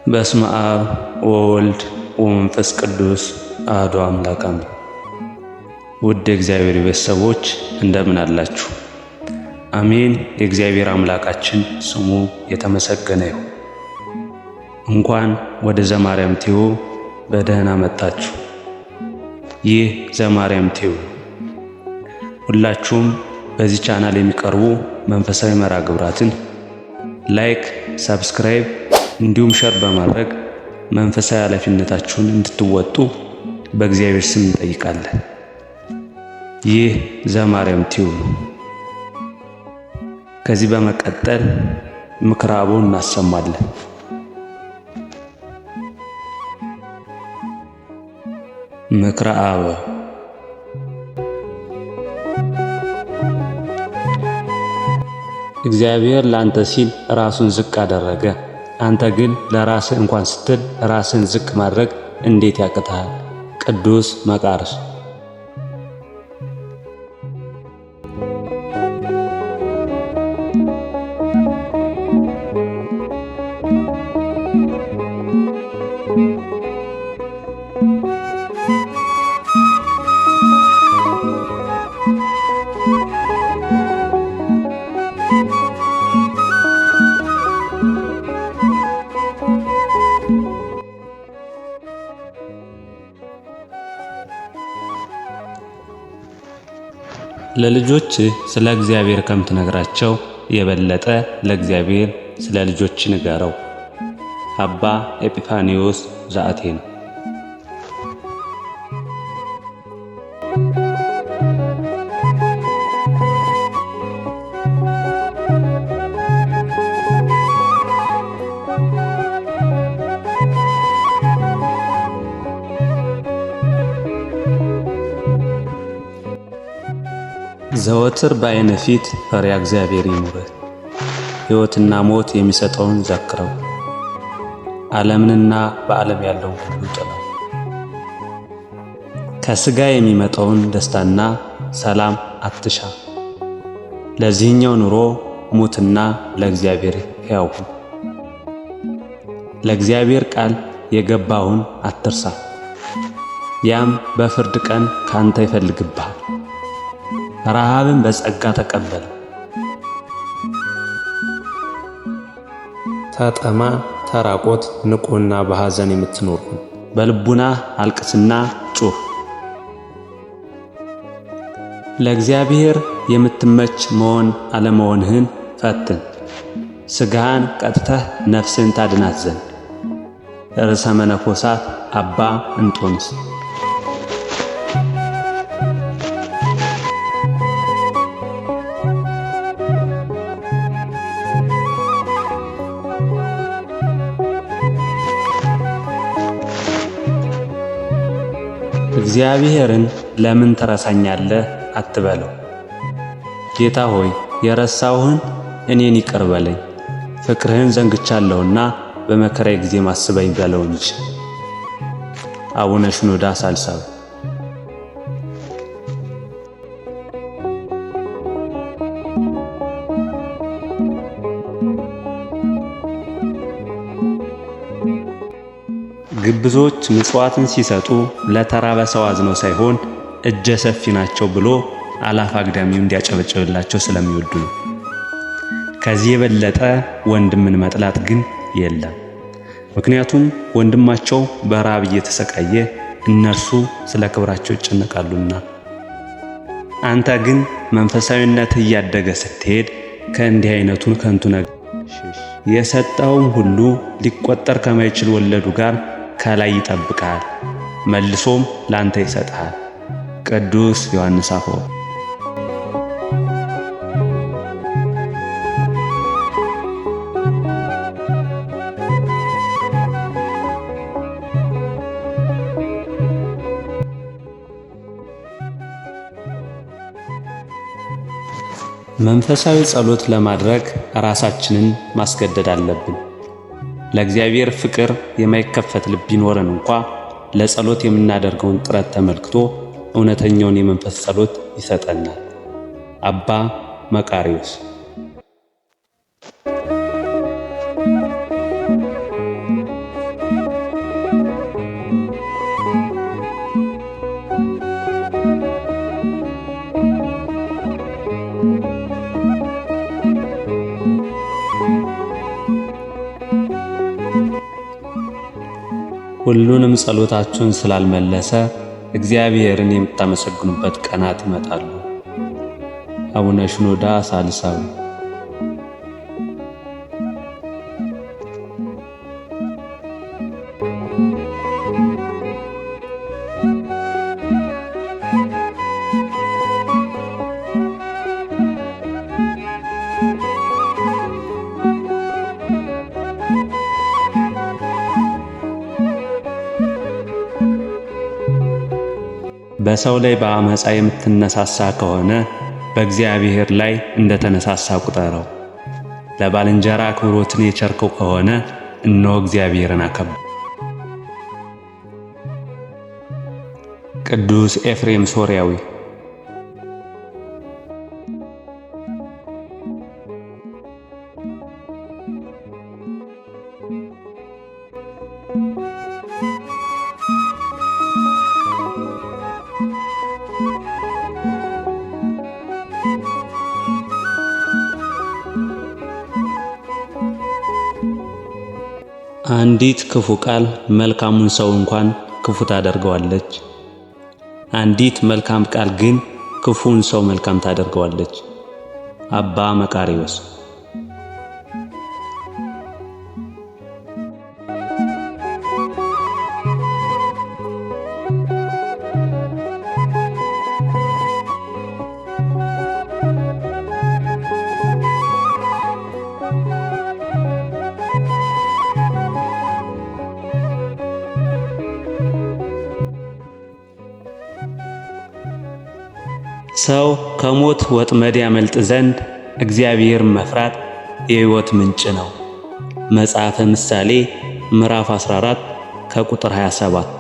በስመ አብ ወወልድ ወመንፈስ ቅዱስ አሐዱ አምላክ አሜን። ውድ የእግዚአብሔር ቤተሰቦች እንደምን አላችሁ? አሜን። የእግዚአብሔር አምላካችን ስሙ የተመሰገነ ይሁን። እንኳን ወደ ዘማርያም ቲዩብ በደህና መጣችሁ። ይህ ዘማርያም ቲዩብ ነው። ሁላችሁም በዚህ ቻናል የሚቀርቡ መንፈሳዊ መርሃ ግብራትን like፣ subscribe እንዲሁም share በማድረግ መንፈሳዊ ኃላፊነታችሁን እንድትወጡ በእግዚአብሔር ስም እንጠይቃለን። ይህ ዘማርያም ቲዩብ ነው። ከዚህ በመቀጠል ምክረ አበውን እናሰማለን። ምክረ አበው። እግዚአብሔር ለአንተ ሲል ራሱን ዝቅ አደረገ። አንተ ግን ለራስህ እንኳን ስትል ራስህን ዝቅ ማድረግ እንዴት ያቅትሃል? ቅዱስ መቃርስ። ለልጆች ስለ እግዚአብሔር ከምትነግራቸው የበለጠ ለእግዚአብሔር ስለ ልጆች ንገረው። አባ ኤጲፋኒዎስ ዘአቴና። ዘወትር በዓይንህ ፊት ፈሪሃ እግዚአብሔር ይኑርህ። ሕይወትና ሞት የሚሰጠውን ዘክረው፣ ዓለምንና በዓለም ያለውን ሁሉ ጥለው። ከሥጋ የሚመጣውን ደስታና ሰላም አትሻ። ለዚህኛው ኑሮ ሙትና ለእግዚአብሔር ሕያው ሁን። ለእግዚአብሔር ቃል የገባውን አትርሳ፣ ያም በፍርድ ቀን ካንተ ይፈልግብሃል። ረሃብን በጸጋ ተቀበል። ተጠማ፣ ተራቆት፣ ንቁና በሐዘን የምትኖር ሁን። በልቡናህ አልቅስና ጩህ። ለእግዚአብሔር የምትመች መሆን አለመሆንህን ፈትን። ሥጋህን ቀጥተህ ነፍስህን ታድናት ዘንድ። ርዕሰ መነኮሳት አባ እንጦንስ። እግዚአብሔርን ለምን ትረሳኛለህ አትበለው። ጌታ ሆይ የረሳሁህን እኔን ይቅር በለኝ፣ ፍቅርህን ዘንግቻለሁና በመከራዬ ጊዜ ማስበኝ በለው እንጂ። አቡነ ሽኖዳ ሳልሳዊ። ግብዞች ምጽዋትን ሲሰጡ ለተራበ ሰው አዝነው ሳይሆን እጀ ሰፊ ናቸው ብሎ አላፍ አግዳሚው እንዲያጨበጭብላቸው ስለሚወዱ ነው። ከዚህ የበለጠ ወንድምን መጥላት ግን የለም። ምክንያቱም ወንድማቸው በራብ እየተሰቃየ እነርሱ ስለ ክብራቸው ይጨነቃሉና። አንተ ግን መንፈሳዊነት እያደገ ስትሄድ ከእንዲህ አይነቱን ከንቱ ነገር የሰጠውም ሁሉ ሊቆጠር ከማይችል ወለዱ ጋር ከላይ ይጠብቃል፣ መልሶም ላንተ ይሰጥሃል። ቅዱስ ዮሐንስ አፈወርቅ። መንፈሳዊ ጸሎት ለማድረግ ራሳችንን ማስገደድ አለብን። ለእግዚአብሔር ፍቅር የማይከፈት ልብ ቢኖረን እንኳ ለጸሎት የምናደርገውን ጥረት ተመልክቶ እውነተኛውን የመንፈስ ጸሎት ይሰጠናል። አባ መቃርዮስ። ሁሉንም ጸሎታችሁን ስላልመለሰ እግዚአብሔርን የምታመሰግኑበት ቀናት ይመጣሉ። አቡነ ሽኖዳ ሳልሳዊ። በሰው ላይ በአመፃ የምትነሳሳ ከሆነ በእግዚአብሔር ላይ እንደተነሳሳ ቁጠረው። ለባልንጀራ አክብሮትን የቸርከው ከሆነ እነሆ እግዚአብሔርን አከበረ። ቅዱስ ኤፍሬም ሶርያዊ። አንዲት ክፉ ቃል መልካሙን ሰው እንኳን ክፉ ታደርገዋለች። አንዲት መልካም ቃል ግን ክፉን ሰው መልካም ታደርገዋለች። አባ መቃርዮስ። ሰው ከሞት ወጥመድ ያመልጥ ዘንድ እግዚአብሔርን መፍራት የሕይወት ምንጭ ነው። መጽሐፈ ምሳሌ ምዕራፍ 14 ከቁጥር 27።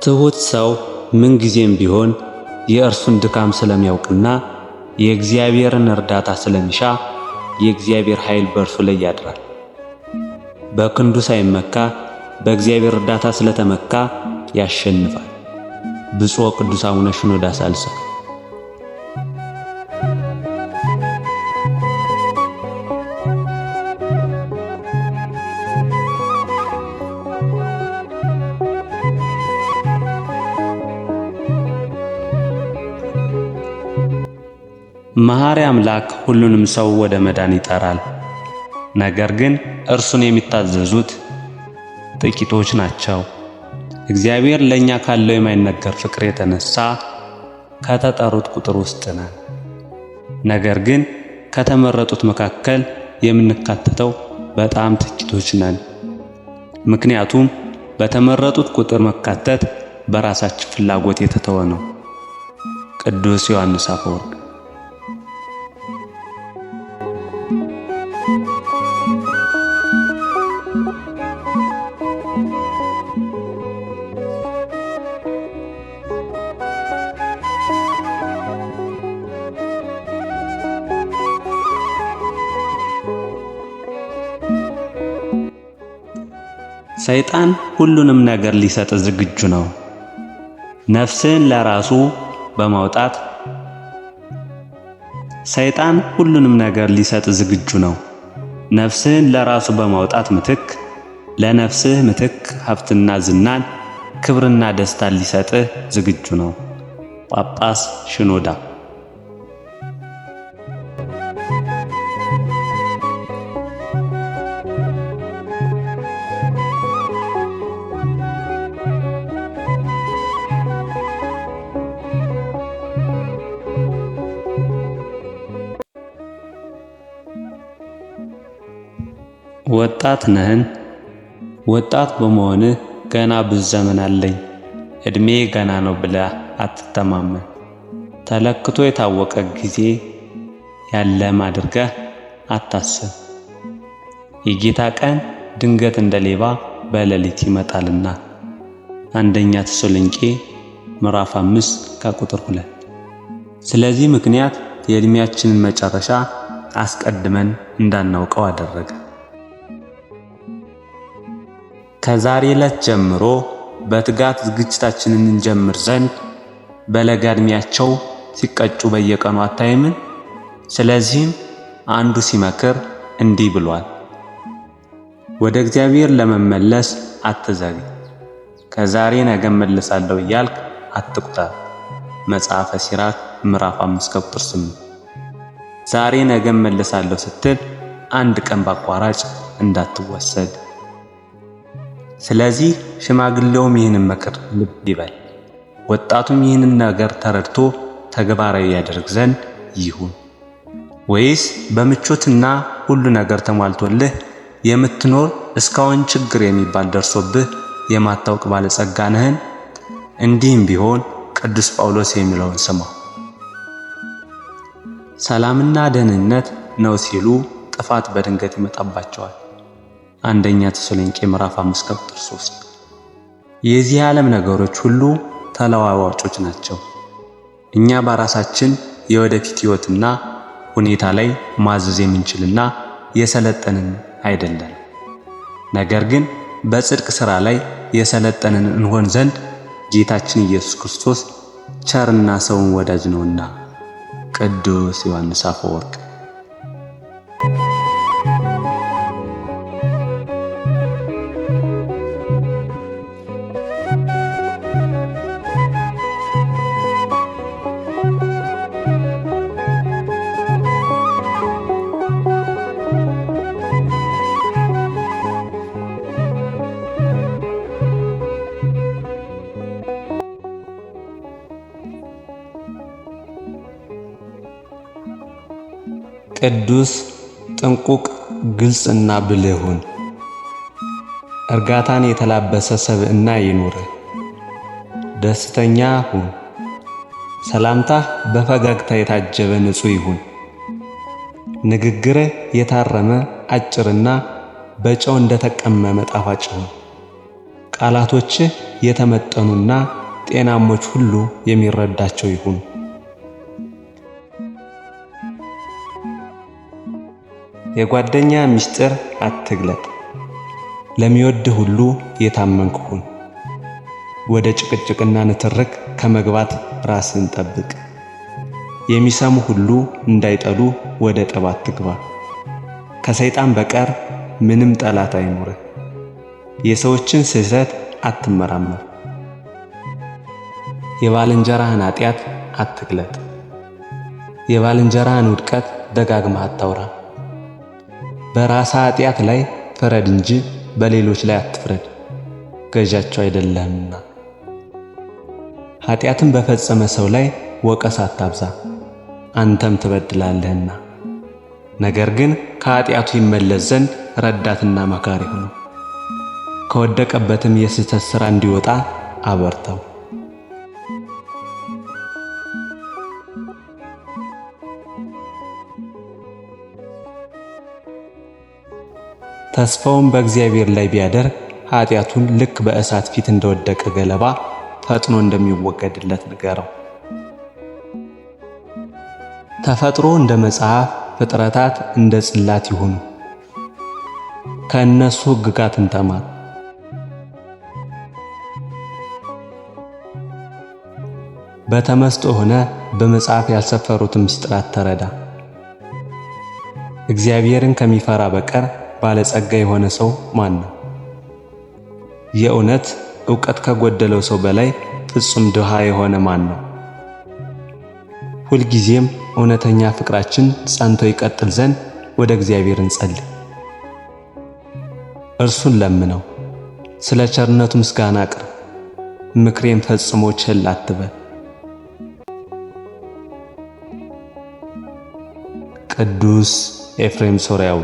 ትሁት ሰው ምንጊዜም ቢሆን የእርሱን ድካም ስለሚያውቅና የእግዚአብሔርን እርዳታ ስለሚሻ የእግዚአብሔር ኃይል በእርሱ ላይ ያድራል። በክንዱ ሳይመካ በእግዚአብሔር እርዳታ ስለተመካ ያሸንፋል። ብፁዕ ቅዱስ አቡነ ሽኖዳ ሳልሳዊ። መሐሪ አምላክ ሁሉንም ሰው ወደ መዳን ይጠራል። ነገር ግን እርሱን የሚታዘዙት ጥቂቶች ናቸው። እግዚአብሔር ለእኛ ካለው የማይነገር ፍቅር የተነሳ ከተጠሩት ቁጥር ውስጥ ነን። ነገር ግን ከተመረጡት መካከል የምንካተተው በጣም ጥቂቶች ነን። ምክንያቱም በተመረጡት ቁጥር መካተት በራሳችን ፍላጎት የተተወ ነው። ቅዱስ ዮሐንስ አፈወርቅ። ሰይጣን ሁሉንም ነገር ሊሰጥ ዝግጁ ነው። ነፍስን ለራሱ በማውጣት ሰይጣን ሁሉንም ነገር ሊሰጥ ዝግጁ ነው። ነፍስህን ለራሱ በማውጣት ምትክ ለነፍስህ ምትክ ሀብትና ዝናን ክብርና ደስታን ሊሰጥህ ዝግጁ ነው። ጳጳስ ሽኖዳ። ወጣት ነህን? ወጣት በመሆንህ ገና ብዙ ዘመን አለኝ፣ እድሜ ገና ነው ብለህ አትተማመን። ተለክቶ የታወቀ ጊዜ ያለም አድርገህ አታስብ። የጌታ ቀን ድንገት እንደ ሌባ በሌሊት ይመጣልና። አንደኛ ተሰሎንቄ ምዕራፍ 5 ከቁጥር 2። ስለዚህ ምክንያት የዕድሜያችንን መጨረሻ አስቀድመን እንዳናውቀው አደረገ። ከዛሬ ዕለት ጀምሮ በትጋት ዝግጅታችንን እንጀምር ዘንድ በለጋ ዕድሜያቸው ሲቀጩ በየቀኑ አታይምን? ስለዚህም አንዱ ሲመክር እንዲህ ብሏል፣ ወደ እግዚአብሔር ለመመለስ አትዘግይ፣ ከዛሬ ነገ እመለሳለሁ እያልክ አትቁጠር። መጽሐፈ ሲራክ ምዕራፍ 5 ቁጥር 8። ዛሬ ነገ እመለሳለሁ ስትል አንድ ቀን በአቋራጭ እንዳትወሰድ። ስለዚህ ሽማግሌውም ይህንን ምክር ልብ ይበል፣ ወጣቱም ይህንን ነገር ተረድቶ ተግባራዊ ያደርግ ዘንድ ይሁን። ወይስ በምቾትና ሁሉ ነገር ተሟልቶልህ የምትኖር እስካሁን ችግር የሚባል ደርሶብህ የማታውቅ ባለጸጋ ነህን? እንዲህም ቢሆን ቅዱስ ጳውሎስ የሚለውን ስማ። ሰላምና ደህንነት ነው ሲሉ ጥፋት በድንገት ይመጣባቸዋል። አንደኛ ተሰሎንቄ ምዕራፍ 5 ቁጥር 3። የዚህ ዓለም ነገሮች ሁሉ ተለዋዋጮች ናቸው። እኛ በራሳችን የወደፊት ሕይወትና ሁኔታ ላይ ማዘዝ የምንችልና የሰለጠንን አይደለም። ነገር ግን በጽድቅ ሥራ ላይ የሰለጠንን እንሆን ዘንድ ጌታችን ኢየሱስ ክርስቶስ ቸርና ሰውን ወዳጅ ነውና። ቅዱስ ዮሐንስ አፈወርቅ። ቅዱስ ጥንቁቅ፣ ግልጽና ብልህ ሁን። እርጋታን የተላበሰ ሰብዕና ይኑርህ። ደስተኛ ሁን። ሰላምታህ በፈገግታ የታጀበ ንጹሕ ይሁን። ንግግርህ የታረመ አጭርና በጨው እንደተቀመመ ጣፋጭ ይሁን። ቃላቶችህ የተመጠኑና ጤናሞች ሁሉ የሚረዳቸው ይሁን። የጓደኛ ምስጢር አትግለጥ። ለሚወድህ ሁሉ የታመንክ ሁን። ወደ ጭቅጭቅና ንትርክ ከመግባት ራስን ጠብቅ። የሚሰሙ ሁሉ እንዳይጠሉ ወደ ጠብ አትግባ። ከሰይጣን በቀር ምንም ጠላት አይኑርህ። የሰዎችን ስህተት አትመራመር። የባልንጀራህን ኃጢአት አትግለጥ። የባልንጀራህን ውድቀት ደጋግመህ አታውራ። በራስህ ኃጢአት ላይ ፍረድ እንጂ በሌሎች ላይ አትፍረድ፣ ገዣቸው አይደለህምና። ኃጢአትን በፈጸመ ሰው ላይ ወቀሳ አታብዛ፣ አንተም ትበድላለህና። ነገር ግን ከኃጢአቱ ይመለስ ዘንድ ረዳትና መካሪ ሁነው፣ ከወደቀበትም የስህተት ሥራ እንዲወጣ አበርተው። ተስፋውን በእግዚአብሔር ላይ ቢያደርግ ኃጢአቱን ልክ በእሳት ፊት እንደወደቀ ገለባ ፈጥኖ እንደሚወገድለት ንገረው። ተፈጥሮ እንደ መጽሐፍ፣ ፍጥረታት እንደ ጽላት ይሁኑ። ከእነሱ ሕግጋትን ተማር። በተመስጦ ሆነ በመጽሐፍ ያልሰፈሩትን ምስጢራት ተረዳ። እግዚአብሔርን ከሚፈራ በቀር ባለጸጋ የሆነ ሰው ማን ነው? የእውነት ዕውቀት ከጎደለው ሰው በላይ ፍጹም ድሃ የሆነ ማን ነው? ሁልጊዜም እውነተኛ ፍቅራችን ጸንቶ ይቀጥል ዘንድ ወደ እግዚአብሔር እንጸልይ። እርሱን ለምነው፣ ስለ ቸርነቱ ምስጋና አቅርብ። ምክሬን ፈጽሞ ቸል አትበል። ቅዱስ ኤፍሬም ሶርያዊ።